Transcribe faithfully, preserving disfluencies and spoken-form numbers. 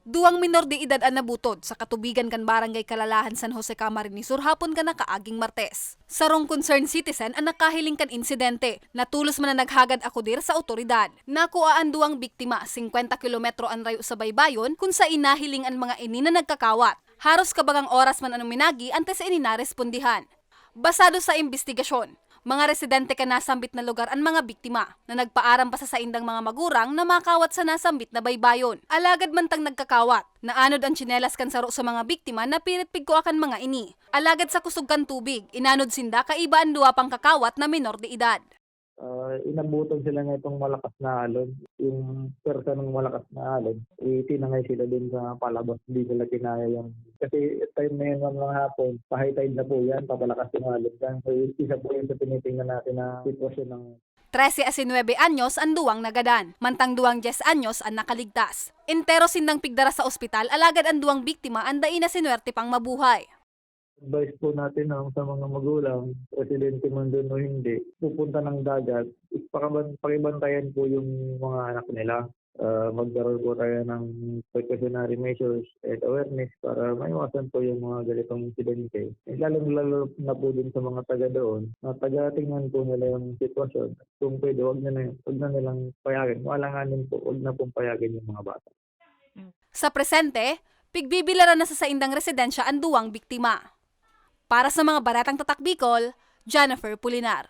Duwang minor de edad an nabutod sa katubigan kan Barangay Kalalahan, San Jose, Camarines Sur, hapon kan nakaaging Martes. Sarong concerned citizen an nakahiling kan insidente, na tolos man na naghagad akudir sa awtoridad. Nakua an duwang biktima, singkwenta kilometro an rayo sa baybayon, kun saen nahiling an mga ini na nagkakawat. Haros kabagang oras man an uminagi antes ini narespondihan. Basado sa imbestigasyon, mga residente kan nasambit na lugar an mga biktima, na nagpaaram pa sa saindang mga magurang na makawat sa nasambit na baybayon. Alagad mantang nagkakawat, naanod an tsinelas kan saro sa mga biktima na pirit pigkua kan mga ini. Alagad sa kusog kan tubig, inanod sinda kaiba an duwa pang kakawat na minor de edad. Ah, inabutan sila nitong malakas na alon. Yung pwersa ng malakas na alon, itinangay sila dun sa palabas. Hindi nila kinaya yung, kasi time na yun, mga hapon, pa-high tide na po yan, papalakas yung alon dyan. So, isa po yun sa tinitingnan natin na sitwasyon ng Trese asin nuebe anyos an duwang nagadan, mantang duwang dyes anyos an nakaligtas. Entero sindang pigdara sa ospital, alagad an duwang biktima an dai na sinuwerte pang mabuhay. Advice po natin, no, sa mga magulang, residente man dun o hindi, pupunta ng dagat, ipakaban-, pakibantayan po yung mga anak nila. Ah, magkaroon po tayo ng precautionary measures and awareness para maiwasan po yung mga ganitong insidente. Eh, lalong-lalo na po dun sa mga taga doon, na taga-tingnan po nila yung sitwasyon. Kung pwede, wag na, na, wag na nilang payagan. Kung alanganin po, wag na pong payagan yung mga bata. Sa presente, pigbibilaran na sa saindang residensya an duwang biktima. Para sa mga Baretang Tatak Bicol, Jennifer Pulinar.